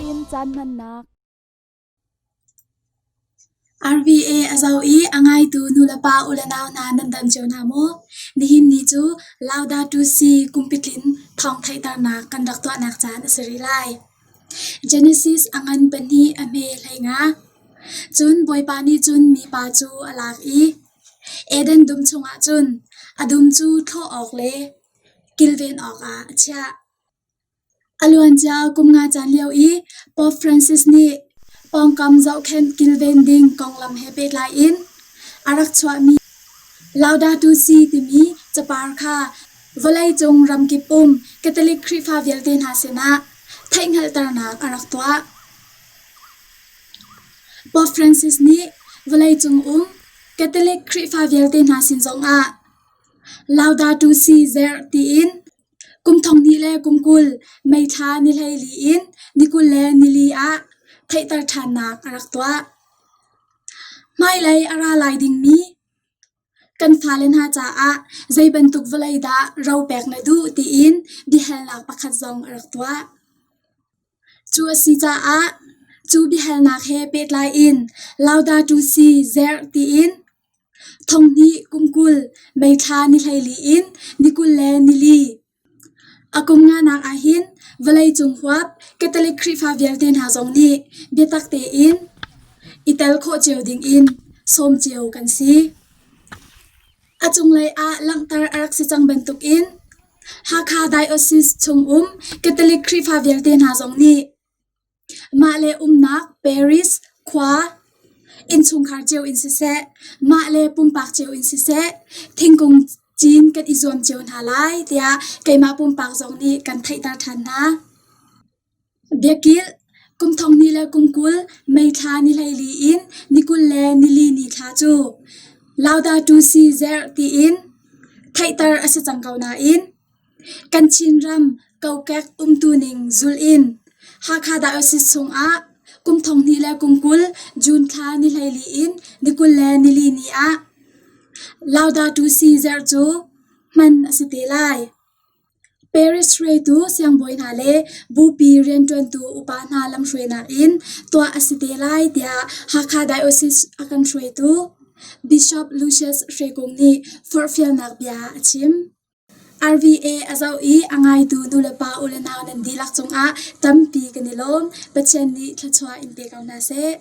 tein caan hmannak. RVA a zoh i a ngaitu nulepa ulenau hna nan dam cio hna maw? Nihin ni cu Laudato Si kumpitlin thawng theihternak kan rak tuahnak caan a si rih lai. Genesis a ngan pahnih a hme 15. Cun Bawipa nih cun mipa cu a lak i Eden dum chungah cun a dum cu thlawh awk le kilven awkah a chiah. A luancia kum nga caan lio i Pope Francis nih pawngkam zohkhenh kilven ding konglam he pehtlai in a rak chuahmi Laudato Si timi capar kha vawleicung ramkip um Catholic Khrihfa vialte hna sinah theihhngalhternak a rak tuah. Pope Francis nih vawleicung um Catholic Khrihfa vialte hna sin zongah Laudato Si zerh tiin Kum 2000 le kum 20 May thla ni 14 in ni 24 ah theihter ṭhannak a rak tuah. Hmailei a ra lai dingmi kan fale hna caah zei bantuk vawlei dah ro pek na duh tiin biahalnak pakhat zong a rak tuah. Cu a si caah cu biahalnak he pehtlai in Laudato Si zerh tiin 2000 kum 20 May thla ni 14 in ni 24 a kum nganak ahhin vawleicung huap Catholic Khrihfa vialte hna zong nih biatak tein i tel khawh cio dingin sawm cio kan si. A cunglei ah langhter a rak si cang bantukin Hakha Diocese chungum Catholic Khrihfa vialte hna zong nih mah le umnak Paris khua innchungkhar cio in siseh, mah le pumpak cio in siseh, thingkung cin kan i zuam cio hna lai tiah keimah pumpak zong nih kan theihter ṭhan hna. Biakilh, kum 2000 le kum 20 May thla ni 14 in ni 24 ni thla cu Laudato Si zerh tiin theihter a si cang ko nain kan Chinram kokek umtuning zulh in Hakha Diocese chungah kum 2000 le kum 20 June thla ni 14 in ni 24 ni ah Laudato Si zerh cu hman a si te lai. Paris hruaitu siangbawi hna le bupi rianṭuantu upa hna lamhruainak in tuah a si te lai tiah Hakha Diocese a kan hruaitu Bishop Lucius Hrekung nih forhfialnak bia a chim. RVA a zoh i a ngaitu nulepa ulenau nan dihlak cungah tampi kan i lawm. Pathian nih thluachuah in pe ko hna seh.